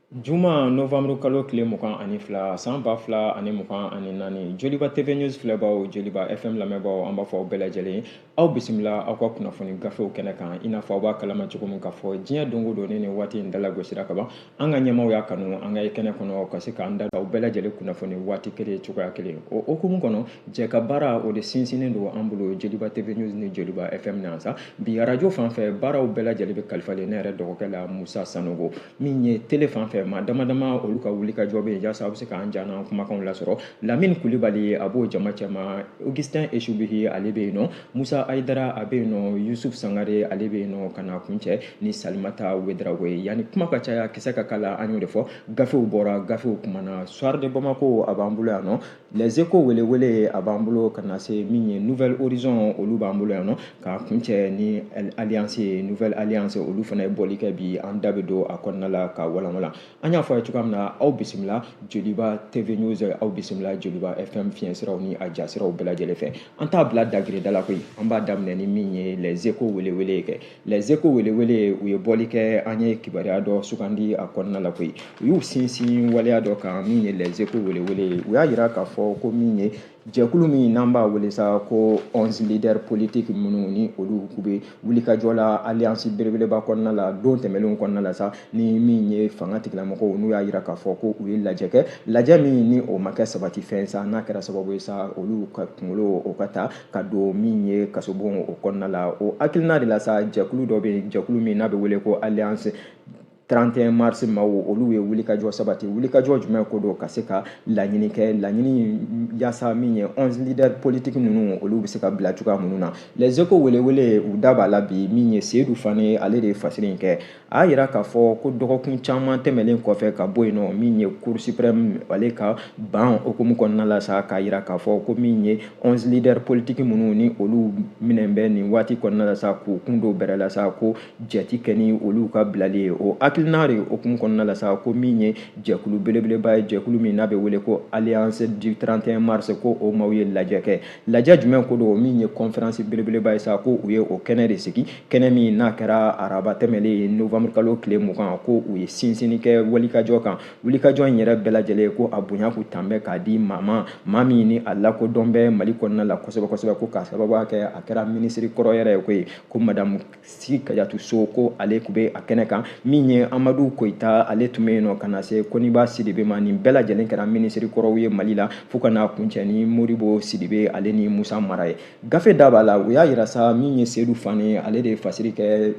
Juma novembre kalo tile 22 san 2024, Joliba TV News filɛbaw, Joliba FM lamɛnbaw, an b'a fɔ aw bɛɛ lajɛlen, aw bisimila aw ka kunnafoni gafew kɛnɛ kan. I n'a fɔ aw b'a kalama cogo min k'a fɔ diɲɛ don o don ni nin waati in dalagosira ka ban, an ka ɲɛmaaw y'a kanu an ka ye kɛnɛ kɔnɔ ka se k'an da aw bɛɛ lajɛlen kunnafoni waati kelen, cogoya kelen. O hukumu kɔnɔ, jɛ ka baara o de sinsinnen don an bolo Joliba TV News ni Joliba FM na sa. Bi arajo fan fɛ, baaraw bɛɛ lajɛlen bɛ kalifalen ne yɛrɛ dɔgɔkɛ la, Musa Sanogo. Min ye télé fan fɛ, maa dama dama olu ka wulikajɔ bɛ yen yaasa aw bɛ se k'an ja n'an kumakanw lasɔrɔ. Lamini Kulibali, a b'o jama cɛma. Augustin Esubihi, ale bɛ yen nɔ. Musa Ayidara, a bɛ yen nɔ. Yusuf Sangare, ale bɛ yen nɔ. Ka na kuncɛ ni Salimata Wedrago ye. Yanni kuma ka caya, kisɛ ka kala, an y'o de fɔ, gafew bɔra, gafew kumana. Soir de Bamako, a b'an bolo yan nɔ. Les Échos, welewele, a b'an bolo. Ka na se min ye Nouvel Horizon, olu b'an bolo yan nɔ. K'a kuncɛ ni Alliance ye, Nouvelle Alliance, olu fana ye bɔli kɛ bi. An da bɛ don a kɔnɔna la ka walanwalan. An y'a fɔ a ye cogoya min na, aw bisimila Joliba TV News, aw bisimila Joliba FM fiɲɛsiraw ni a jasiraw bɛɛ lajɛlen fɛ. An t'a bila dagirida la koyi, an b'a daminɛ ni min ye Les Échos, welewele kɛ. Les Échos, welewele, u ye bɔli kɛ. An ye kibaruya dɔ sugandi a kɔnɔna la koyi. U y'u sinsin waleya dɔ kan. Min ye Les Échos, welewele, u y'a yira k'a fɔ ko min ye jɛkulu min n'an b'a wele sa ko 11 leaders politiques minnu ni olu k'u bɛ wulikajɔ la alliance belebeleba kɔnɔna la, don tɛmɛnlenw kɔnɔna la sa, ni min ye fanga tigilamɔgɔw, n'u y'a yira k'a fɔ ko u ye lajɛ kɛ, lajɛ min ni o ma kɛ sabati fɛn sa, n'a kɛra sababu ye sa olu ka kunkolo o ka ta ka don min ye kasobon o kɔnɔna la. O hakilina de la sa, jɛkulu dɔ bɛ yen, jɛkulu min n'a bɛ wele ko Alliance 31 mars maaw, olu ye wulikajɔ sabati. Wulikajɔ jumɛn ko don? Ka se ka laɲini kɛ, laɲini yaasa min ye 11 leaders politiques ninnu, olu bɛ se ka bila cogoya minnu na. Les Échos, welewele, u da b'a la bi. Min ye Seydou Fane, ale de ye fasiri in kɛ. A y'a yira k'a fɔ ko dɔgɔkun caman tɛmɛlen kɔfɛ ka bɔ yen nɔ, min ye Cour suprême ale ka ban hukumu kɔnɔna la sa, k'a yira k'a fɔ ko min ye 11 leaders politiques minnu ni olu minɛ bɛ nin waati kɔnɔna la sa, k'u kun don bɛrɛ la sa, ko jɛti kɛ ni olu ka bilali ye. O hakilina de hukumu kɔnɔna la sa, ko min ye jɛkulu belebeleba ye, jɛkulu min n'a bɛ wele ko Alliance du 31 mars, ko o maaw ye lajɛ kɛ. Lajɛ jumɛn ko don? Min ye conférence belebeleba ye sa, ko u ye o kɛnɛ de sigi, kɛnɛ min n'a kɛra araba tɛmɛlen, novembre kalo tile 20, ko u ye sinsinni kɛ wulikajɔ kan. Wulikajɔ in yɛrɛ bɛɛ lajɛlen, ko a bonya k'u tan bɛ k'a di maa ma, maa min ni a lakodɔn bɛ Mali kɔnɔna la kosɛbɛ kosɛbɛ, ko k'a sababu kɛ a kɛra minisiri kɔrɔ yɛrɛ ye koyi, ko madame Si Kajatu So, ko ale tun bɛ a kɛnɛ kan. Min ye Amadu Koyita, ale tun bɛ yen nɔ, ka na se Koniba Sidibe ma. Nin bɛɛ lajɛlen kɛra minisiri kɔrɔw ye Mali la, fo ka n'a kuncɛ ni Modibo Sidibe, ale ni Musa Mara ye. Gafe da b'a la. U y'a yira sa, min ye Seydou Fane, ale de ye fasiri kɛ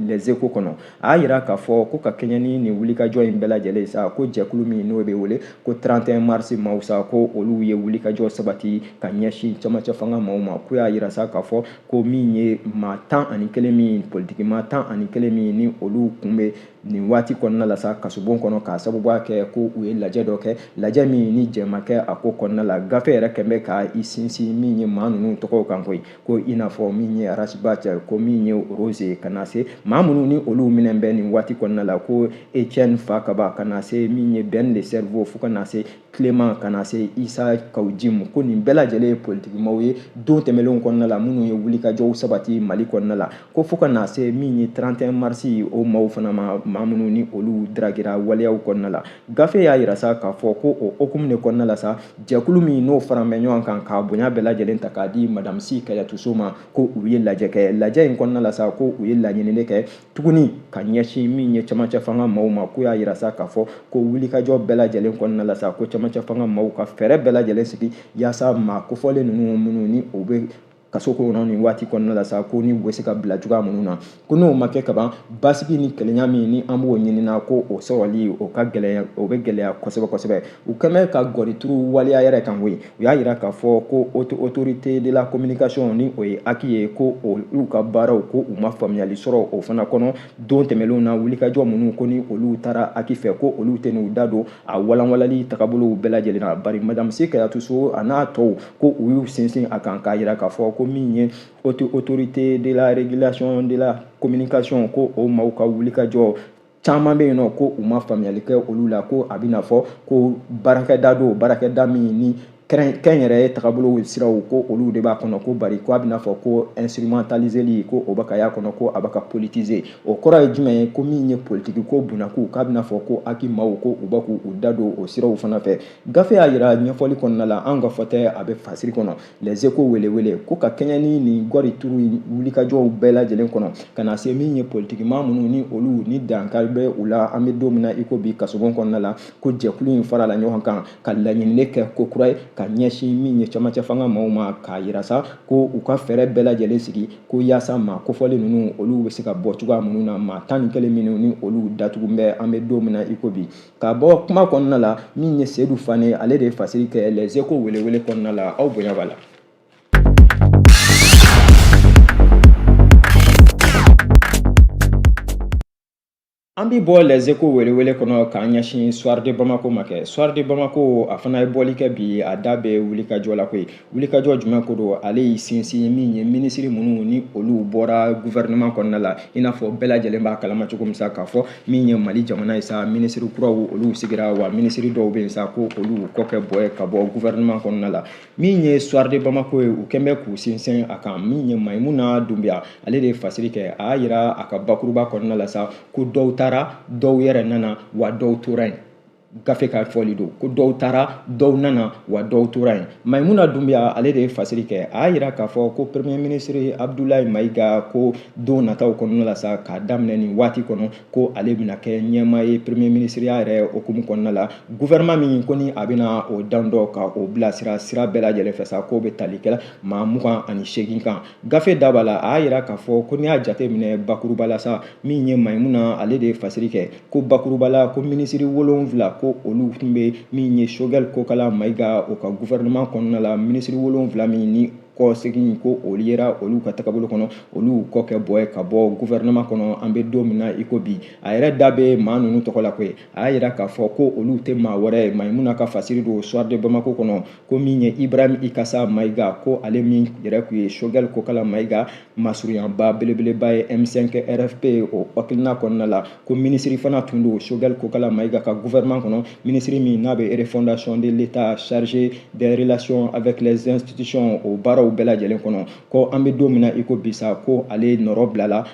Les Échos kɔnɔ. A y'a yira k'a fɔ ko ka kɛɲɛ ni nin wulikajɔ in bɛɛ lajɛlen sa, ko jɛkulu min n'o bɛ wele ko 31 mars maaw sa, ko olu ye wulikajɔ sabati ka ɲɛsin camancɛ fanga maaw ma. Ko y'a yira sa k'a fɔ ko min ye maa 11 min, politiki maa 11 min ni olu kun bɛ nin waati kɔnɔna la sa kasobon kɔnɔ, k'a sababu kɛ ko u ye lajɛ dɔ kɛ, lajɛ min ni jɛ ma kɛ a ko kɔnɔna la. Gafe yɛrɛ kɛn bɛ ka i sinsin min ye maa ninnu tɔgɔw kan koyi, ko i n'a fɔ min ye Ras Bath, ko min ye Rose, ka na se maa minnu ni olu minɛ bɛ nin waati kɔnɔna la, ko Etienne Fakaba, ka na se min ye Ben le Cerveau, fo ka na se Clément, ka na se Isa Kaw Jim, ko nin bɛɛ lajɛlen ye politikimaw ye don tɛmɛnlenw kɔnɔna la minnu ye wulikajɔw sabati Mali kɔnɔna la, ko fo ka na se min ye 31 mars o maaw fana ma, maa minnu ni olu dragira waleyaw kɔnɔna la. Gafe y'a yira sa k'a fɔ ko o hukumu de kɔnɔna la sa, jɛkulu min n'o fara bɛ ɲɔgɔn kan k'a bonya bɛɛ lajɛlen ta k'a di madame Si Kajatu So ma, ko u ye lajɛ kɛ. Lajɛ in kɔnɔna la sa, ko u ye laɲini kɛ tuguni ka ɲɛsin min ye camancɛ fanga maaw ma. Ko y'a yira sa k'a fɔ ko wulikajɔ bɛɛ lajɛlen kɔnɔna la sa, ko camancɛ fanga maaw ka fɛɛrɛ bɛɛ lajɛlen sigi yaasa maa kofɔlen ninnu minnu ni o bɛ kaso kɔnɔ nin waati kɔnɔna la sa, ko ni u bɛ se ka bila cogoya minnu na. Ko n'o ma kɛ kaban, basigi ni kelenya min ni an b'o ɲinina, ko o sɔrɔli o ka gɛlɛya, o bɛ gɛlɛya kosɛbɛ kosɛbɛ. U kɛmɛ ka gɔrituru waleya yɛrɛ kan koyi. U y'a yira k'a fɔ ko Autorité de la communication, ni o ye HAC ye, ko olu ka baaraw, ko u ma faamuyali sɔrɔ o fana kɔnɔ don tɛmɛnlenw na. Wulikajɔ minnu ko ni olu taara HAC fɛ, ko olu tɛ n'u da don a walanwalali tagabolow bɛɛ lajɛlen na, bari madame Si Kajatu So a n'a tɔw, ko u y'u sinsin a kan k'a yira k'a fɔ ko min ye Autorité de la régulation de la communication, ko o maaw ka wulikajɔ caman bɛ yen nɔ, ko u ma faamuyali kɛ olu la, ko a bɛna fɔ ko baarakɛda don, baarakɛda min ni Kɛnyɛrɛye tagabolo siraw ko olu de b'a kɔnɔ, ko bari ko a bɛna fɔ ko instrumentaliseli ko o bɛ ka y'a kɔnɔ, ko a bɛ ka politiser. O kɔrɔ ye jumɛn ye? Ko min ye politiki ko bunakun, k'a bɛna fɔ ko HAC maaw ko u bɛ k'u da don o siraw fana fɛ. Gafe y'a yira ɲɛfɔli kɔnɔna la, an ka fɔ tɛ, a bɛ fasiri kɔnɔ Les Échos welewele, ko ka kɛɲɛ ni nin gɔri turu wulikajɔw bɛɛ lajɛlen kɔnɔ, ka na se min ye politikimaa minnu ni olu ni dankari bɛ u la an bɛ don min na i ko bi kasobon kɔnɔna la, ko jɛkulu in farala ɲɔgɔn kan ka laɲinili kɛ ko kura ye ka ɲɛsin min ye camancɛ fanga maaw ma, k'a yira sa ko u ka fɛɛrɛ bɛɛ lajɛlen sigi ko yaasa maa kofɔlen ninnu olu bɛ se ka bɔ cogoya minnu na, maa 11 minnu ni olu datugu bɛ an bɛ don min na i ko bi. Ka bɔ kuma kɔnɔna la, min ye Seydou Fane, ale de ye fasiri kɛ Les Échos welewele kɔnɔna la. Aw bonya b'a la. An bɛ bɔ Les Échos welewele kɔnɔ k'an ɲɛsin Soir de Bamako ma kɛ. Soir de Bamako, a fana ye bɔli kɛ bi, a da bɛ wulikajɔ la koyi. Wulikajɔ jumɛn ko don? Ale y'i sinsin min ye minisiri minnu ni olu bɔra gouvernement kɔnɔna la, i n'a fɔ bɛɛ lajɛlen b'a kalama cogo min sa, k'a fɔ min ye Mali jamana ye sa, minisiri kuraw olu sigira, wa minisiri dɔw bɛ yen sa ko olu kɔ kɛ bɔ ye ka bɔ gouvernement kɔnɔna la. Min ye Soir de Bamako ye, u kɛn bɛ k'u sinsin a kan. Min ye Mayimuna Dunbiya, ale de ye fasiri kɛ. A y'a yira a ka bakuruba kɔnɔna la sa ko dɔw taara, dɔw yɛrɛ nana, wa dɔw tora yen. Gafe ka fɔli don ko dɔw taara, dɔw nana, wa dɔw tora yen. Mayimuna Dunbiya, ale de ye fasiri kɛ. A y'a yira k'a fɔ ko premier ministre Abdoulaye Mayiga, ko don nataw kɔnɔna la sa, k'a daminɛ nin waati kɔnɔ, ko ale bɛna kɛ ɲɛmaa ye premier ministre ya yɛrɛ hukumu kɔnɔna la. Gouvernement min ko ni a bɛna o dan dɔ ka o bilasira sira bɛɛ lajɛlen fɛ sa, k'o bɛ tali kɛ maa 28 kan. Gafe da b'a la, a y'a yira k'a fɔ ko n'i y'a jateminɛ bakuruba la sa, min ye Mayimuna, ale de ye fasiri kɛ, ko bakuruba la, ko minisiri 7 ko olu tun bɛ min ye Choguel Kokala Mayiga o ka gouvernement kɔnɔna la. Minisiri 7 min ni kɔsegin ko olu yera olu ka tagabolo kɔnɔ, olu kɔ kɛ bɔ ye ka bɔ gouvernement kɔnɔ an bɛ don min na i ko bi. A yɛrɛ da bɛ maa ninnu tɔgɔ la koyi. A y'a yira k'a fɔ ko olu tɛ maa wɛrɛ ye. Mayimuna ka fasiri don Soir de Bamako kɔnɔ, ko min ye Ibrahim Ikasa Mayiga, ko ale min yɛrɛ tun ye Choguel Kokala Mayiga masurunyanba belebeleba ye M5 RFP o hakilina kɔnɔna la, ko minisiri fana tun don Choguel Kokala Mayiga ka gouvernement kɔnɔ, minisiri min n'a bɛ refondation de l'État, chargé des relations avec les institutions, o baaraw bɛɛ lajɛlen kɔnɔ, ko an bɛ don min na i ko bi sa, ko ale nɔrɔ bilala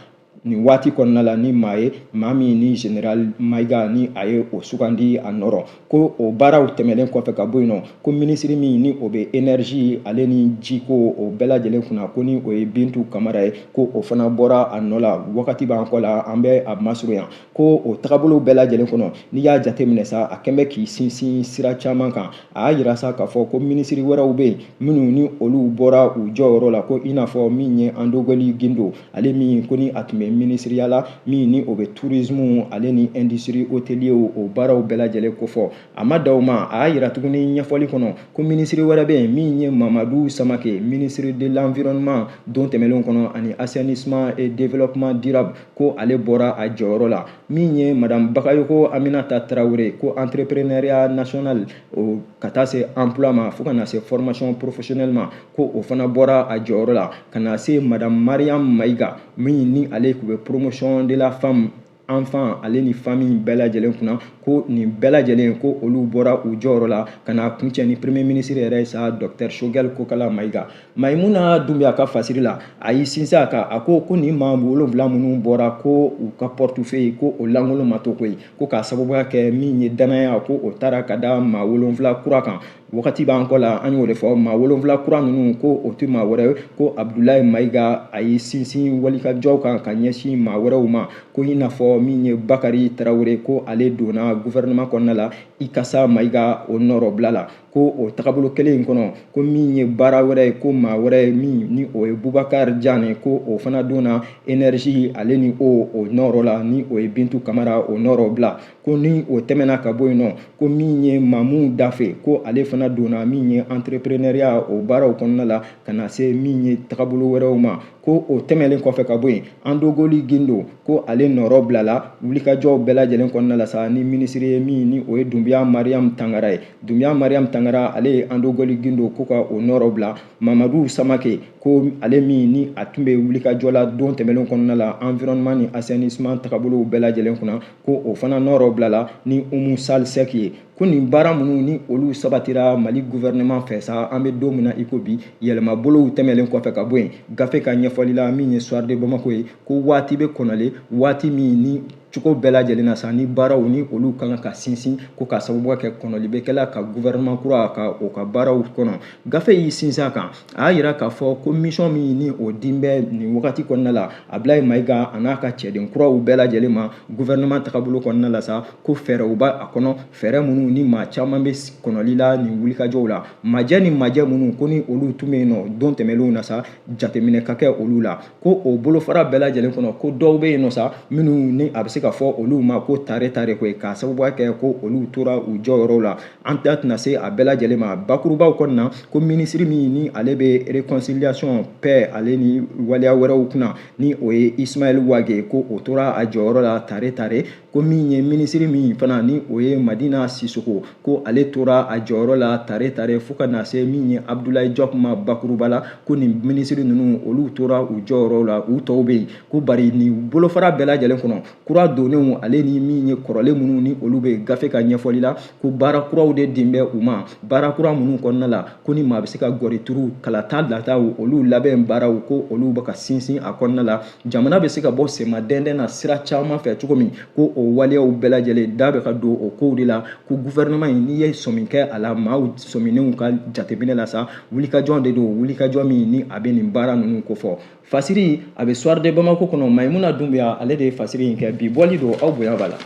nin waati kɔnɔna la ni maa ye, maa min ni général Mayiga ni a ye o sugandi a nɔrɔ. Ko o baaraw tɛmɛnen kɔfɛ ka bɔ yen nɔ, ko minisiri min ni o bɛ énergie ale ni jiko o bɛɛ lajɛlen kunna, ko ni o ye Bintu Kamara ye, ko o fana bɔra a nɔ la. Wagati b'an kɔ la, an bɛ a masurunya ko o tagabolo bɛɛ lajɛlen kɔnɔ, n'i y'a jateminɛ sa, a kɛn bɛ k'i sinsin sira caman kan. A y'a yira sa k'a fɔ ko minisiri wɛrɛw bɛ yen minnu ni olu bɔra u jɔyɔrɔ la, ko i n'a fɔ min ye Andogoli Gindo, ale min ko ni a tun bɛ minisiriya la min ni o bɛ tourisme ale ni industrie hôtelier o baaraw bɛɛ lajɛlen kofɔ. A ma dan o ma, a y'a yira tuguni ɲɛfɔli kɔnɔ ko minisiri wɛrɛ bɛ yen min ye Mamadu Samake, ministre de l'environnement don tɛmɛnlenw kɔnɔ ani assainissement et développement durable, ko ale bɔra a jɔyɔrɔ la. Min ye madame Bagayoko Aminata Traoré, ko entrepreneuriat national o ka taa se emploi ma fo ka na se formation professionnelle ma, ko o fana bɔra a jɔyɔrɔ la, ka na se madame Mariam Mayiga min ni ale tun bɛ promotion de la femme, enfant ale ni famille bɛɛ lajɛlen kunna, ko nin bɛɛ lajɛlen ko olu bɔra u jɔyɔrɔ la, ka na kuncɛ ni premier ministre yɛrɛ ye sa, docteur Choguel Kokala Mayiga. Mayimuna Dunbiya ka fasiri la, a y'i sinsin a kan, a ko ko nin maa 7 minnu bɔra, ko u ka portefeuille ko o lankolon ma to koyi, ko k'a sababuya kɛ min ye danaya ko o taara ka da maa 7 kura kan. Wagati b'an kɔ la, an y'o de fɔ, maa 7 kura ninnu ko o tɛ maa wɛrɛ ye, ko Abdoulaye Mayiga. A y'i sinsin walikajɔw kan ka ɲɛsin maa wɛrɛw ma, ko i n'a fɔ min ye Bakari Tarawele, ko ale donna gouvernement kɔnɔna la Ikasa Mayiga o nɔrɔbila la. Ko o tagabolo kelen in kɔnɔ, ko min ye baara wɛrɛ ye, ko maa wɛrɛ ye min ni o ye Bubakari Jane, ko o fana donna énergie ale ni o nɔrɔ la, ni o ye Bintu Kamara o nɔrɔbila. Ko ni o tɛmɛna ka bɔ yen nɔ, ko min ye Mamu Dafe, ko ale fana donna min ye entrepreneuriat o baaraw kɔnɔna la, ka na se min ye tagabolo wɛrɛw ma. Ko o tɛmɛlen kɔfɛ ka bɔ yen, Andogoli Gindo, ko ale nɔrɔ bilala wulikajɔw bɛɛ lajɛlen kɔnɔna la sa ni minisiri ye min ni o ye Dunbiya Mariam Tangara ye. Dunbiya Mariam Tangara Tangara, ale ye Andogoli Gindo ko ka o nɔrɔ bila. Mamadu Samake, ko ale min ni a tun bɛ wulikajɔ la don tɛmɛnen kɔnɔna la environnement ni assainissement tagabolow bɛɛ lajɛlen kunna, ko o fana nɔrɔ bilala ni Umu Sal Sek ye. Ko nin baara minnu ni olu sabatira Mali gouvernement fɛ sa, an bɛ don min na i ko bi, yɛlɛmabolow tɛmɛlen kɔfɛ ka bɔ yen, gafe ka ɲɛfɔli la, min ye Soir de Bamako ye, ko waati bɛ kɔnɔlen, waati min ni cogo bɛɛ lajɛlen na sa, ni baaraw ni olu kan ka sinsin, ko ka sababu kɛ kɔnɔli bɛ kɛla ka gouvernement kura ka o ka baaraw kɔnɔ. Gafe y'i sinsin a kan, a y'a yira k'a fɔ ko mission min ni o din bɛ nin wagati kɔnɔna la Ablaye Mayiga a n'a ka cɛden kuraw bɛɛ lajɛlen ma gouvernement tagabolo kɔnɔna la sa, ko fɛɛrɛw b'a kɔnɔ, fɛɛrɛ minnu ni maa caman bɛ kɔnɔli la nin wulikajɔw la, majɛ ni majɛ minnu ko ni olu tun bɛ yen nɔ don tɛmɛnlenw na sa, jateminɛ ka kɛ olu la. Ko o bolofara bɛɛ lajɛlen kɔnɔ, ko dɔw bɛ yen nɔ sa, minnu ni a bɛ se ka fɔ olu ma ko tare tare koyi, k'a sababuya kɛ ko olu tora u jɔyɔrɔw la. An da tɛna se a bɛɛ lajɛlen ma. Bakurubaw kɔnɔna, ko minisiri min ni ale bɛ réconciliation, paix ale ni waleya wɛrɛw kunna, ni o ye Ismaël Wague, ko o tora a jɔyɔrɔ la tare tare. Ko min ye minisiri min fana ni o ye Madina Sisoko, ko ale tora a jɔyɔrɔ la tare tare, fo ka na se min ye Abdoulaye Diop ma bakuruba la, ko nin minisiri ninnu olu tora u jɔyɔrɔw la, u tɔw bɛ yen. Ko bari nin bolofara bɛɛ lajɛlen kɔnɔ, kura donnenw ale ni min ye kɔrɔlen minnu ni olu bɛ gafe ka ɲɛfɔli la, ko baara kuraw de din bɛ u ma, baara kura minnu kɔnɔna la ko ni maa bɛ se ka gɔri turu kalata lataw olu labɛn baaraw, ko olu bɛ ka sinsin a kɔnɔna la, jamana bɛ se ka bɔ sema dɛndɛn na sira caman fɛ cogo min, ko o waleyaw bɛɛ lajɛlen da bɛ ka don o kow de la. Ko gouvernement in, n'i ye sɔmi kɛ a la, maaw sɔminenw ka jateminɛ la sa, wulikajɔ de don, wulikajɔ min ni a bɛ nin baara ninnu kofɔ. Fasiri a bɛ Soir de Bamako kɔnɔ, Mayimuna Dunbiya ale de ye fasiri in kɛ. Bi bɔli don, aw bonya b'a la.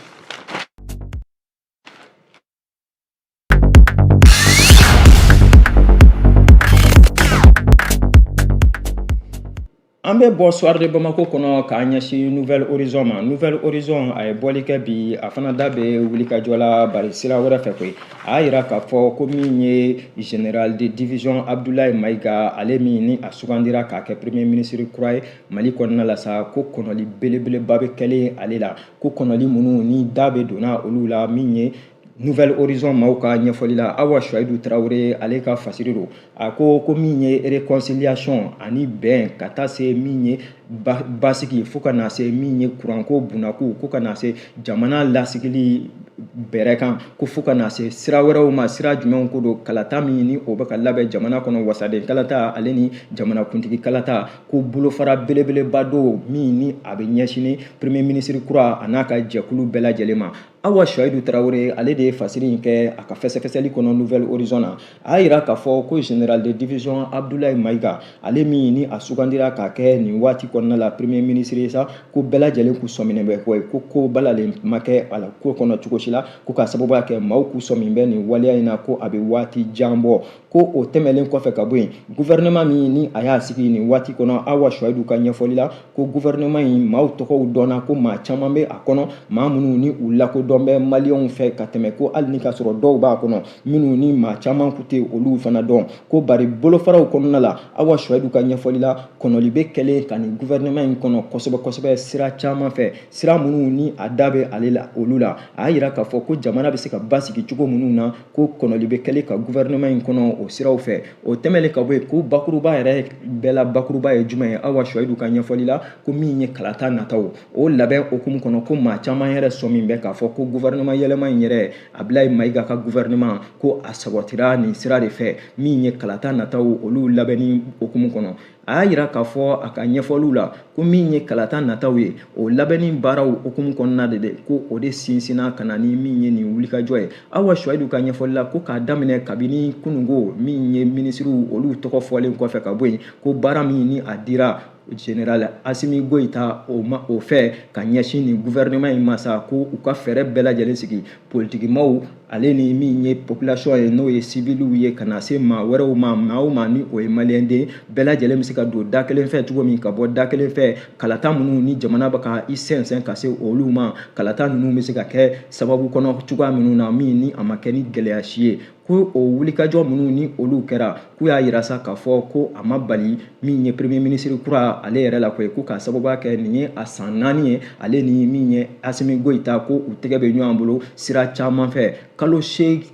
An bɛ bɔ Soir de Bamako kɔnɔ k'an ɲɛsin Nouvel Horizon ma. Nouvel Horizon a ye bɔli kɛ bi, a fana da bɛ wulikajɔ la, bari sira wɛrɛ fɛ koyi. A y'a yira k'a fɔ ko min ye général de division Abdoulaye Mayiga, ale min ni a sugandira k'a kɛ premier ministre kura ye Mali kɔnɔna la sa, ko kɔnɔli belebeleba bɛ kɛlen ale la, ko kɔnɔli minnu ni da bɛ donna olu la. Min ye Nouvel Horizon maaw ka ɲɛfɔli la, Awa Suwayidu Tarawele ale ka fasiri don. A ko ko min ye réconciliation ani bɛn, ka taa se min ye basigi, fo ka na se min ye kuranko bunako, ko ka na se jamana lasigili bɛrɛ kan, ko fo ka na se sira wɛrɛw ma, sira jumɛnw ko don, kalata min ni o bɛ ka labɛn jamana kɔnɔ, wasaden kalata ale ni jamanakuntigi kalata, ko bolofara belebeleba don min ni a bɛ ɲɛsin premier ministre kura a n'a ka jɛkulu bɛɛ lajɛlen ma. Awa Suwayidu Tarawele ale de ye fasiri in kɛ a ka fɛsɛfɛsɛli kɔnɔ Nouvel Horizon na. A y'a yira k'a fɔ ko général de division Abdoulaye Mayiga, ale min ni a sugandira k'a kɛ nin waati kɔnɔna la premier ministre ye sa, ko bɛɛ lajɛlen k'u sɔminen bɛ ko ye, ko ko balalen ma kɛ a la ko kɔnɔ cogo si la, ko k'a sababuya kɛ maaw k'u sɔmin bɛ nin waleya in na, ko a bɛ waati jan bɔ. Ko o tɛmɛlen kɔfɛ ka bɔ yen, gouvernement min ni a y'a sigi nin waati kɔnɔ, Awa Suwayidu ka ɲɛfɔli la, ko gouvernement in maaw tɔgɔw dɔnna, ko maa caman bɛ a kɔnɔ, maa minnu ni u lakodɔn bɛ maliyɛnw fɛ ka tɛmɛ, ko hali ni ka sɔrɔ dɔw b'a kɔnɔ minnu ni maa caman kun tɛ olu fana dɔn. Ko bari bolofaraw kɔnɔna la, Awa Suwayidu ka ɲɛfɔli la, kɔnɔli bɛ kɛlen ka nin gouvernement in kɔnɔ kosɛbɛ kosɛbɛ sira caman fɛ, sira minnu ni a da bɛ ale la olu la. A y'a yira k'a fɔ ko jamana bɛ se ka basigi cogo minnu na, ko kɔnɔli bɛ kɛlen ka gouvernement in kɔnɔ o siraw fɛ. O tɛmɛlen ka bɔ yen, ko bakuruba yɛrɛ bɛɛ la bakuruba ye jumɛn ye? Awa Suwayidu ka ɲɛfɔli la, ko min ye kalata nataw o labɛn hukumu kɔnɔ, ko maa caman yɛrɛ sɔmin bɛ k'a fɔ ko gouvernement yɛlɛma in yɛrɛ, Abdoulaye Mayiga ka gouvernement, ko a sabatira nin sira de fɛ, min ye kalata nataw olu labɛnni hukumu kɔnɔ. A y'a yira k'a fɔ a ka ɲɛfɔliw la ko min ye kalata nataw ye, o labɛnni baaraw hukumu kɔnɔna de dɛ, ko o de sinsinna ka na ni min ye nin wulikajɔ ye. Awa Suwayidu ka ɲɛfɔli la, ko k'a daminɛ kabini kununko, min ye minisiriw olu tɔgɔ fɔlen kɔfɛ ka bɔ yen, ko baara min ni a dira général Assimi Goïta o ma o fɛ ka ɲɛsin nin gouvernement in ma sa, ko u ka fɛɛrɛ bɛɛ lajɛlen sigi, politikimaw ale ni min ye population ye, n'o ye civiliw ye, ka na se maa wɛrɛw ma, maa o maa ni o ye maliyɛn den bɛɛ lajɛlen bɛ se ka don da kelen fɛ cogo min, ka bɔ da kelen fɛ, kalata minnu ni jamana bɛ ka i sɛnsɛn ka se olu ma, kalata ninnu bɛ se ka kɛ sababu kɔnɔ cogoya minnu na, min ni a ma kɛ ni gɛlɛya si ye. Ko o wulikajɔ minnu ni olu kɛra, k'u y'a yira sa k'a fɔ ko a ma bali min ye premier ministre kura ale yɛrɛ la koyi, ko k'a sababuya kɛ nin ye a san 4 ye, ale ni min ye Assimi Goïta, ko u tɛgɛ bɛ ɲɔgɔn bolo sira caman fɛ. Kalo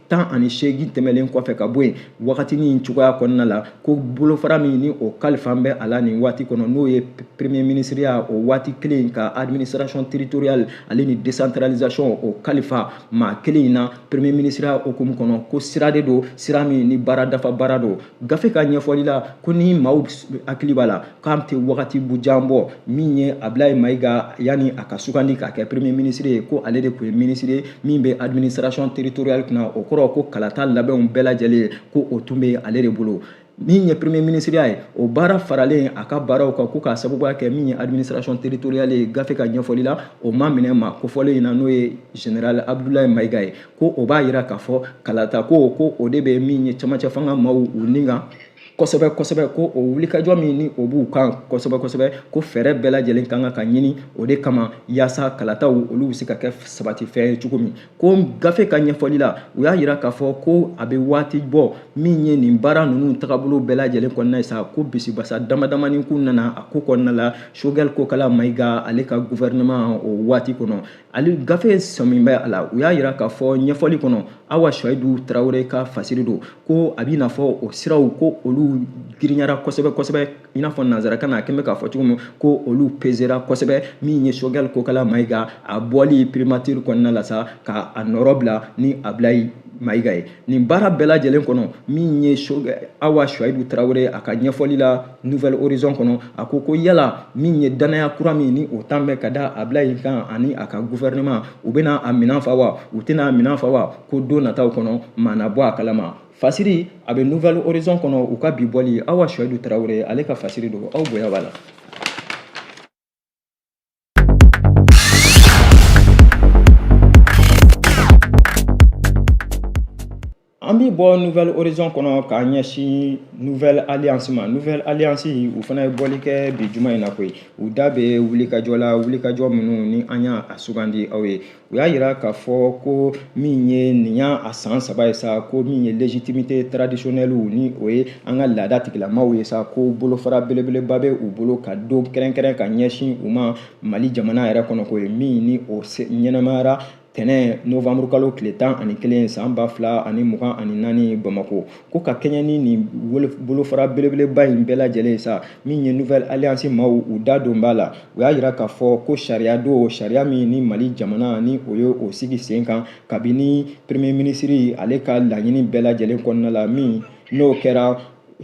18 tɛmɛlen kɔfɛ ka bɔ yen wagatinin cogoya kɔnɔna la, ko bolofara min ni o kalifa bɛ a la nin waati kɔnɔ, n'o ye premier ministre ya, o waati kelen ka administration territoriale ale ni décentralisation o kalifa maa kelen in na premier ministre ya hukumu kɔnɔ, ko sira de don, sira min ni baara dafa baara don. Gafe ka ɲɛfɔli la, ko ni maaw hakili b'a la k'an tɛ wagati jan bɔ, min ye Ablaye Mayiga yanni a ka sugandi k'a kɛ premier ministre ye, ko ale de tun ye ministre ye min bɛ administration territoriale kunna. O kɔrɔ ko kalata labɛnw bɛɛ lajɛlen, ko o tun bɛ ale de bolo. Min ye premier ministre ye, o baara faralen a ka baaraw kan, ko k'a sababuya kɛ min ye administration territoriale ye, gafe ka ɲɛfɔli la, o ma minɛ maa kofɔlen in na, n'o ye général Abdoulaye Mayiga ye. Ko o b'a yira k'a fɔ kalata ko o de bɛ min ye camancɛ fanga maaw u ni kan kosɛbɛ kosɛbɛ, ko o wulikajɔ min ni o b'u kan kosɛbɛ kosɛbɛ, ko fɛɛrɛ bɛɛ lajɛlen kan ka ɲini o de kama yaasa kalataw olu bɛ se ka kɛ sabatifɛn ye cogo min. Ko gafe ka ɲɛfɔli la, u y'a yira k'a fɔ ko a bɛ waati bɔ, min ye nin baara ninnu tagabolo bɛɛ lajɛlen kɔnɔna ye sa, ko bisibasa dama damani kun nana a ko kɔnɔna la Choguel Kokala Mayiga ale ka gouvernement o waati kɔnɔ. Ale gafe sɔmi bɛ a la, u y'a yira k'a fɔ ɲɛfɔli kɔnɔ, Awa Suwayidu Tarawele ka fasiri don, ko a b'i n'a fɔ o siraw ko olu girinyara kosɛbɛ kosɛbɛ, i n'a fɔ nanzarakan na a kɛn bɛ k'a fɔ cogo min, ko olu pesera kosɛbɛ min ye Choguel Kokala Mayiga a bɔli primature kɔnɔna la sa, ka a nɔrɔ bila ni Ablaye Mayiga ye. Nin baara bɛɛ lajɛlen kɔnɔ, min ye Awa Suwayidu Tarawele a ka ɲɛfɔli la Nouvel Horizon kɔnɔ, a ko ko yala min ye danaya kura min ni o tan bɛ ka da Ablaye kan ani a ka gouvernement, u bɛna a minɛn fa wa, u tɛna a minɛn fa wa, ko don nataw kɔnɔ maa na bɔ a kalama. Fasiri a bɛ Nouvel Horizon kɔnɔ, u ka bi bɔli, Awa Suwayidu Tarawele ale ka fasiri don, aw bonya b'a la. An bɛ bɔ Nouvel Horizon kɔnɔ k'a ɲɛsin Nouvelle Alliance ma. Nouvelle Alliance, u fana ye bɔli kɛ bi juma in na koyi. U da bɛ wulikajɔ la, wulikajɔ minnu ni an y'a sugandi aw ye. U y'a yira k'a fɔ ko min ye nin y'a san 3 ye sa, ko min ye légitimité traditionnelle ni o ye an ka laada tigilamaw ye sa, ko bolofara belebeleba bɛ u bolo ka don kɛrɛnkɛrɛn ka ɲɛsin u ma Mali jamana yɛrɛ kɔnɔ koyi, min ni o ɲɛnamayara tɛnɛn novembre kalo tile 11 san 2024 Bamakɔ. Ko ka kɛɲɛ ni nin bolofara belebeleba in bɛɛ lajɛlen sa, min ye Nouvelle Alliance maaw u da don b'a la, u y'a yira k'a fɔ ko sariya don, sariya min ni Mali jamana ni o ye o sigi sen kan kabini premier ministre ale ka laɲini bɛɛ lajɛlen kɔnɔna la, min n'o kɛra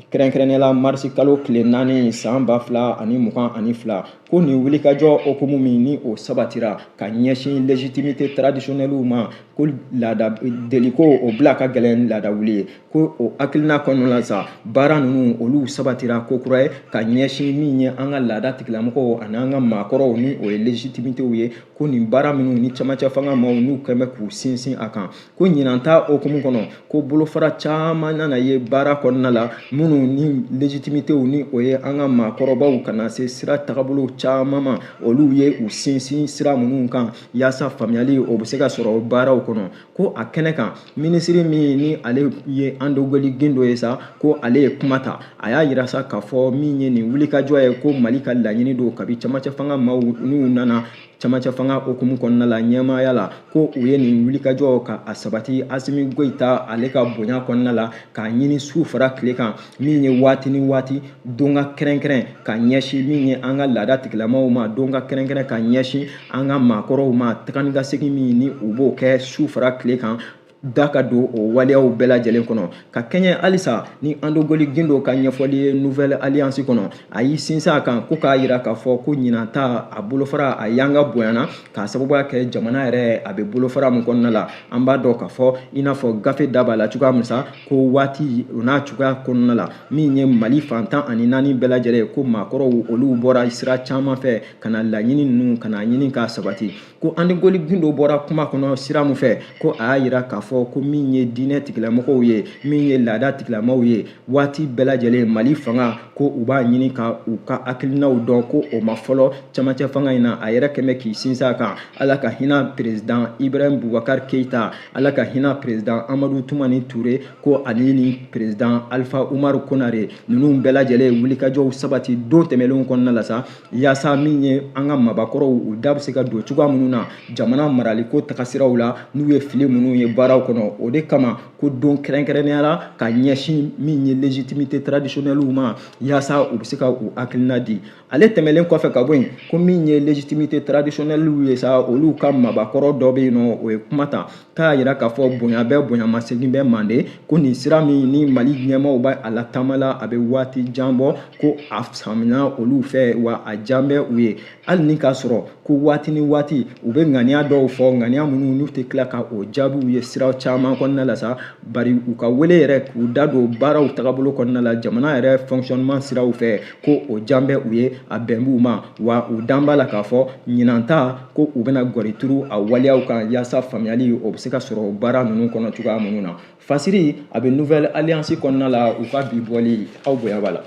kɛrɛnkɛrɛnnenya la marisi kalo tile 4 san 2022. Ko nin wulikajɔ hukumu min ni o sabatira ka ɲɛsin légitimité traditionnelle ma, ko laada deliko o bila ka gɛlɛn laada wuli ye, ko o hakilina kɔnɔna la sa, baara ninnu olu sabatira ko kura ye ka ɲɛsin min ye an ka laada tigilamɔgɔw ani an ka maakɔrɔw ni o ye légitimitéw ye, ko nin baara minnu ni camancɛ fanga maaw n'u kɛn bɛ k'u sinsin a kan, ko ɲinan ta hukumu kɔnɔ, ko bolofara caman nana ye baara kɔnɔna la, minnu ni légitimitéw ni o ye an ka maakɔrɔbaw ka na se sira tagabolo caman ma, olu ye u sinsin sira minnu kan yaasa faamuyali o bɛ se ka sɔrɔ baaraw kɔnɔ. Ko a kɛnɛ kan, minisiri min ni ale ye Andogoli Gindo ye sa, ko ale ye kuma ta, a y'a yira sa k'a fɔ min ye nin wulikajɔ ye, ko Mali ka laɲini don kabi camancɛ fanga maaw n'u nana camancɛ fanga hukumu kɔnɔna la ɲɛmaaya la, ko u ye nin wulikajɔ ka a sabati Asimi Goyita ale ka bonya kɔnɔna la, k'a ɲini su fara tile kan, min ye waati ni waati don ka kɛrɛnkɛrɛn ka ɲɛsin min ye an ka laada tigilamaw ma, don ka kɛrɛnkɛrɛn ka ɲɛsin an ka maakɔrɔw ma, taga ni ka segin min ni u b'o kɛ su fara tile kan, da ka don o waleyaw bɛɛ lajɛlen kɔnɔ. Ka kɛɲɛ halisa ni Andogoli Gindo ka ɲɛfɔli ye Nouvelle Alliance kɔnɔ, a y'i sinsin a kan ko k'a yira k'a fɔ ko ɲinan ta a bolofara a yanga bonyana k'a sababuya kɛ jamana yɛrɛ a bɛ bolofara min kɔnɔna la. An b'a dɔn k'a fɔ i n'a fɔ gafe da b'a la cogoya min sa, ko waati o n'a cogoya kɔnɔna la, min ye Mali fan 14 bɛɛ lajɛlen, ko maakɔrɔw olu bɔra sira caman fɛ ka na laɲini ninnu ka na ɲini k'a sabati. Ko Andogoli Gindo bɔra kuma kɔnɔ sira min fɛ, ko a y'a yira k'a fɔ ko min ye diinɛ tigilamɔgɔw ye, min ye laada tigilamɔgɔw ye, waati bɛɛ lajɛlen Mali fanga ko u b'a ɲini ka u ka hakilinaw dɔn, ko o ma fɔlɔ camancɛ fanga in na. A yɛrɛ kɛmɛ k'i sinsin a kan, Ala ka hinɛ président Ibrahim Boubacar Keïta, Ala ka hinɛ président Amadou Toumani Touré, ko ani ni président Alpha Oumar Konaré, ninnu bɛɛ lajɛlen wulikajɔw sabati don tɛmɛnlenw kɔnɔna la sa, yaasa min ye an ka maabakɔrɔw u da bɛ se ka don cogoya minnu na jamana maraliko tagasiraw la, n'u ye fili minnu ye baaraw waleyaw kɔnɔ. O de kama ko don kɛrɛnkɛrɛnnenya la ka ɲɛsin min ye légitimité traditionnelle ma, yaasa u bɛ se ka u hakilina di. Ale tɛmɛlen kɔfɛ ka bɔ yen, ko min ye légitimité traditionnelle ye sa, olu ka mabakɔrɔ dɔ bɛ yen nɔ, o ye kuma ta k'a yira k'a fɔ bonya bɛ bonyamasegin bɛ Manden, ko nin sira min ni Mali ɲɛmaaw bɛ a la taama la, a bɛ waati jan bɔ, ko a faamuna olu fɛ, wa a jan bɛ u ye, hali ni k'a sɔrɔ ko waati ni waati u bɛ ŋaniya dɔw fɔ, ŋaniya minnu n'u tɛ tila ka o jaabiw ye sira caman kɔnɔna la sa. Bari u ka wele yɛrɛ k'u da don baaraw tagabolo kɔnɔna la, jamana yɛrɛ fonctionnement siraw fɛ, ko o jan bɛ u ye, a bɛn b'u ma, wa u dan b'a la k'a fɔ ɲinan ta ko u bɛna gɔri turu a waleyaw kan, yaasa faamuyali o bɛ se ka sɔrɔ baara ninnu kɔnɔ cogoya minnu na. Fasiri a bɛ Nouvelle Alliance kɔnɔna la, u ka bi bɔli aw bonya b'a la.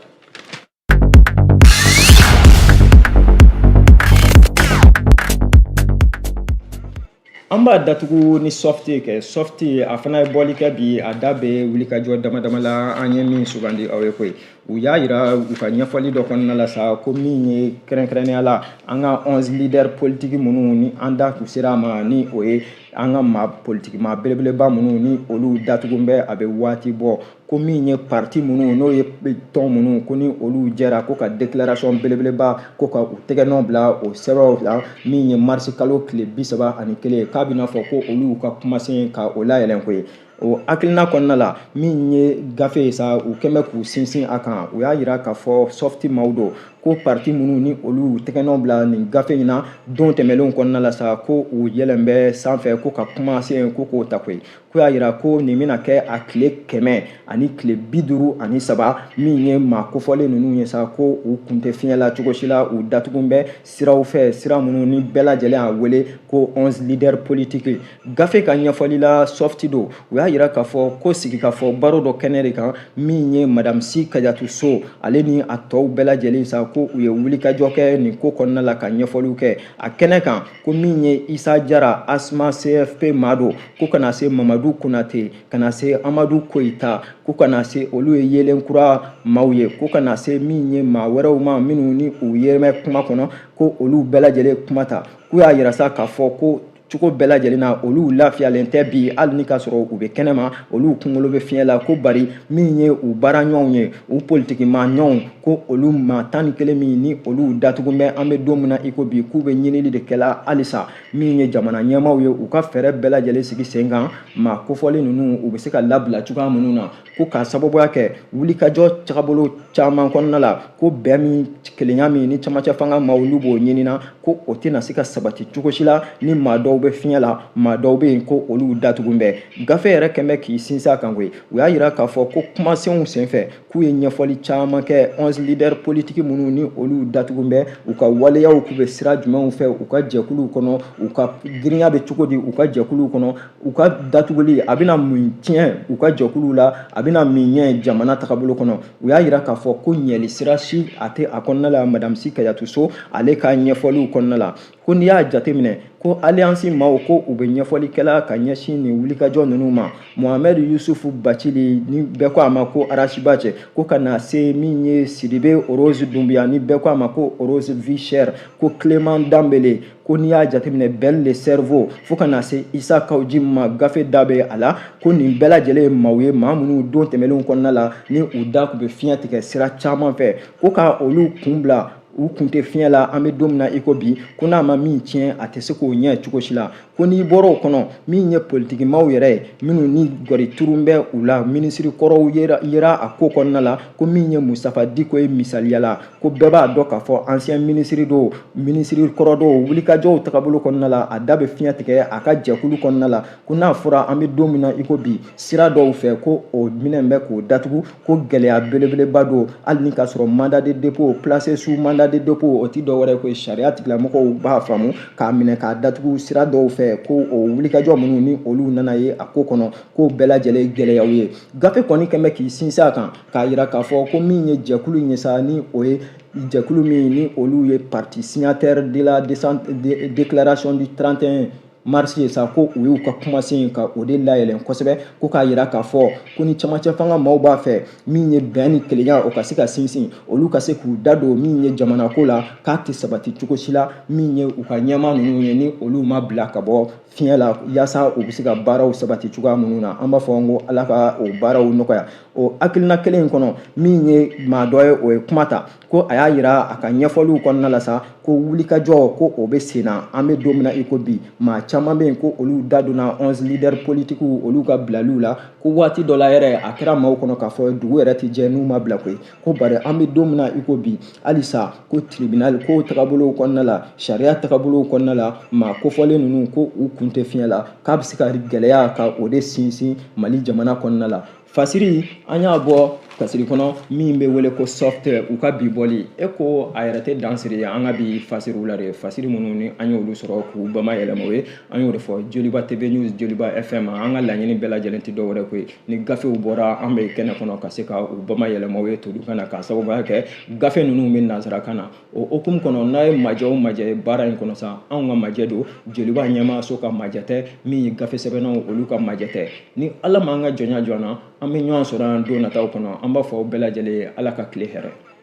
An b'a datugu ni Softi ye kɛ. Softi a fana ye bɔli kɛ bi, a da bɛ wulikajɔ dama dama la an ye min sugandi aw ye koyi. U y'a yira u ka ɲɛfɔli dɔ kɔnɔna la sa, ko min ye kɛrɛnkɛrɛnnenya la an ka 11 leader politique minnu ni an da kun sera a ma, ni o ye an ka maa politiki maa belebeleba minnu ni olu datugu bɛ a bɛ waati bɔ, ko min ye parti minnu n'o ye tɔn minnu, ko ni olu jɛra ko ka déclaration belebeleba ko ka u tɛgɛnɔ bila o sɛbɛnw la, min ye marisi kalo tile 31, k'a bɛna fɔ ko olu ka kumasen ka o layɛlɛn koyi. O hakilina kɔnɔna la, min ye gafe ye sa, u kɛn bɛ k'u sinsin a kan. U y'a yira k'a fɔ Softi maaw don, ko parti minnu ni olu tɛgɛnɔ bila nin gafe in na don tɛmɛnlenw kɔnɔna la sa, ko u yɛlɛn bɛ sanfɛ ko ka kumasen ko k'o ta koyi. Ko y'a yira ko nin bɛna kɛ a tile 153, min ye maa kofɔlen ninnu ye sa, ko u kun tɛ fiɲɛ la cogo si la, u datugu bɛ siraw fɛ, sira minnu ni bɛɛ lajɛlen y'a wele ko 11 leaders politiques. Gafe ka ɲɛfɔli la, Softi don, u y'a yira k'a fɔ ko sigikafɔ baro dɔ kɛnɛ de kan, min ye Madame Sy Kadiatou Sow ale ni a tɔw bɛɛ lajɛlen sa, ko u ye wulikajɔ kɛ nin ko kɔnɔna la ka ɲɛfɔliw kɛ a kɛnɛ kan, ko min ye Issa Diarra ASMA CFP maa don, ko ka na se Mamadou Konate, ka na se Amadou Koyita, ko ka na se olu ye Yelen Kura maaw ye, ko ka na se min ye maa wɛrɛw ma minnu ni u yɛrɛ kuma kɔnɔ, ko olu bɛɛ lajɛlen kuma ta. K'u y'a yira sa k'a fɔ ko cogo bɛɛ lajɛlen na olu lafiyalen tɛ bi, hali ni k'a sɔrɔ u bɛ kɛnɛma, olu kunkolo bɛ fiɲɛ la, ko bari min ye u baara ɲɔgɔnw ye, u politikimaa ɲɔgɔnw, ko olu maa 11 min ni olu datugu bɛ an bɛ don min na i ko bi, k'u bɛ ɲinili de kɛla halisa min ye jamana ɲɛmaaw ye, u ka fɛɛrɛ bɛɛ lajɛlen sigi sen kan maa kofɔlen ninnu u bɛ se ka labila cogoya minnu na, ko k'a sababuya kɛ wulikajɔ tagabolo caman kɔnɔna la, ko bɛn min kelenya min ni camancɛ fanga maaw n'u b'o ɲinina, ko o tɛna se ka sabati cogo si la ni maa dɔw bɛ fiɲɛ la, maa dɔw bɛ yen ko olu datugu bɛ. Gafe yɛrɛ kɛn bɛ k'i sinsin a kan koyi. U y'a yira k'a fɔ ko kumasenw senfɛ k'u ye ɲɛfɔli caman kɛ 11 leaders politiques minnu ni olu datugu bɛ, u ka waleyaw k'u bɛ sira jumɛnw fɛ u ka jɛkuluw kɔnɔ, u ka girinya bɛ cogo di u ka jɛkuluw kɔnɔ, u ka datuguli a bɛna mun tiɲɛ u ka jɛkuluw la, a bɛna min ɲɛ jamana tagabolo kɔnɔ. U y'a yira k'a fɔ ko ɲɛli sira si a tɛ a kɔnɔna la Madame Sy Kadiatou Sow ale ka ɲɛfɔliw kɔnɔna la, ko n'i y'a jateminɛ ko alliance maaw ko u bɛ ɲɛfɔli kɛla ka ɲɛsin nin wulikajɔ ninnu ma, Mohamed Youssouf Bathily ni bɛɛ ko a ma ko Ras Bath, ko ka na se min ye Sidibe Rose Doumbia ni bɛɛ ko a ma ko Rose Vie Chère, ko Clément Dembélé, ko n'i y'a jateminɛ Ben le Cerveau, fo ka na se Issa Kaou Djim ma, gafe da bɛ a la, ko nin bɛɛ lajɛlen ye maaw ye, maa minnu don tɛmɛnlenw kɔnɔna la ni u da tun bɛ fiɲɛ tigɛ sira caman fɛ, ko ka olu kun bila u kun tɛ fiɲɛ la an bɛ don min na i ko bi, ko n'a ma min tiɲɛ a tɛ se k'o ɲɛ cogo si la. Ko n'i bɔra o kɔnɔ, min ye politikimaw yɛrɛ ye minnu ni gɔri turun bɛ u la, minisiri kɔrɔw yera a ko kɔnɔna la, ko min ye Moustapha Dicko ye misaliya la, ko bɛɛ b'a dɔn k'a fɔ ancien minisiri don, minisiri kɔrɔ don, wulikajɔw tagabolo kɔnɔna la a da bɛ fiɲɛ tigɛ a ka jɛkulu kɔnɔna la, ko n'a fɔra an bɛ don min na i ko bi sira dɔw fɛ ko o minɛn bɛ k'o datugu, ko gɛlɛya belebeleba don, hali ni k'a sɔrɔ mandat de dépôt placé sous mandat de dépôt o ti dɔwɛrɛ ko sariya tigilamɔgɔw b'a faamu k'a minɛ k'a datugu sira dɔw fɛ, ko o wulikajɔ minnu ni olu nana ye a ko kɔnɔ, k'o bɛɛ lajɛlen gɛlɛyaw ye. Gafe kɔni kɛn bɛ k'i sinsin a kan k'a yira k'a fɔ ko min ye jɛkulu in ye sa, ni o ye jɛkulu min ni olu ye parti signataire de la déclaration du 31 mars ye sa, ko u y'u ka kumasen ka o de layɛlɛn kosɛbɛ, ko k'a yira k'a fɔ ko ni camancɛ fanga maaw b'a fɛ min ye bɛn ni kelenya o ka se ka sinsin, olu ka se k'u da don min ye jamana ko la, k'a tɛ sabati cogo si la min ye u ka ɲɛmaa ninnu ye ni olu ma bila ka bɔ fiɲɛ la yaasa u bɛ se ka baaraw sabati cogoya minnu na. An b'a fɔ n ko Ala ka o baaraw nɔgɔya. O hakilina kelen in kɔnɔ, min ye maa dɔ ye, o ye kuma ta ko a y'a yira a ka ɲɛfɔliw kɔnɔna la sa ko wulikajɔ ko o bɛ sen na. An bɛ don min na i ko bi, maa caman bɛ yen ko olu da donna 11 leaders politiques olu ka bilaliw la, ko waati dɔ la yɛrɛ a kɛra maaw kɔnɔ k'a fɔ dugu yɛrɛ tɛ jɛ n'u ma bila koyi. Ko bari an bɛ don min na i ko bi, halisa ko tribunal ko tagabolow kɔnɔna la, sariya tagabolow kɔnɔna la, maa kofɔlen ninnu ko u kun tɛ fiɲɛ la, k'a bɛ se ka gɛlɛya ka o de sinsin Mali jamana kɔnɔna la. Fasiri, an y'a bɔ fasiri kɔnɔ min bɛ wele ko soft, u ka bi bɔli e ko a yɛrɛ tɛ dan siri an ka bi fasiriw la de. Fasiri minnu ni an y'olu sɔrɔ k'u bama yɛlɛma, o ye an y'o de fɔ Joliba TV News, Joliba FM. An ka laɲini bɛɛ lajɛlen tɛ dɔwɛrɛ koyi, ni gafew bɔra, an bɛ kɛnɛ kɔnɔ ka se ka u bama yɛlɛma o ye todunkan na, k'a sababuya kɛ gafe ninnu bɛ nansarakan na. O hukumu kɔnɔ, n'a ye majɛ o majɛ ye baara in kɔnɔ sa, anw ka majɛ don, Joliba ɲɛmaaso ka majɛ tɛ, min ye gafe sɛbɛnnaw olu ka majɛ tɛ. Ni Ala m'an ka jɔnya jɔ an na, an bɛ ɲɔgɔn sɔrɔ yan don nataw kɔnɔ. An b'a fɔ aw bɛɛ lajɛlen ye, Ala ka tile hɛrɛ.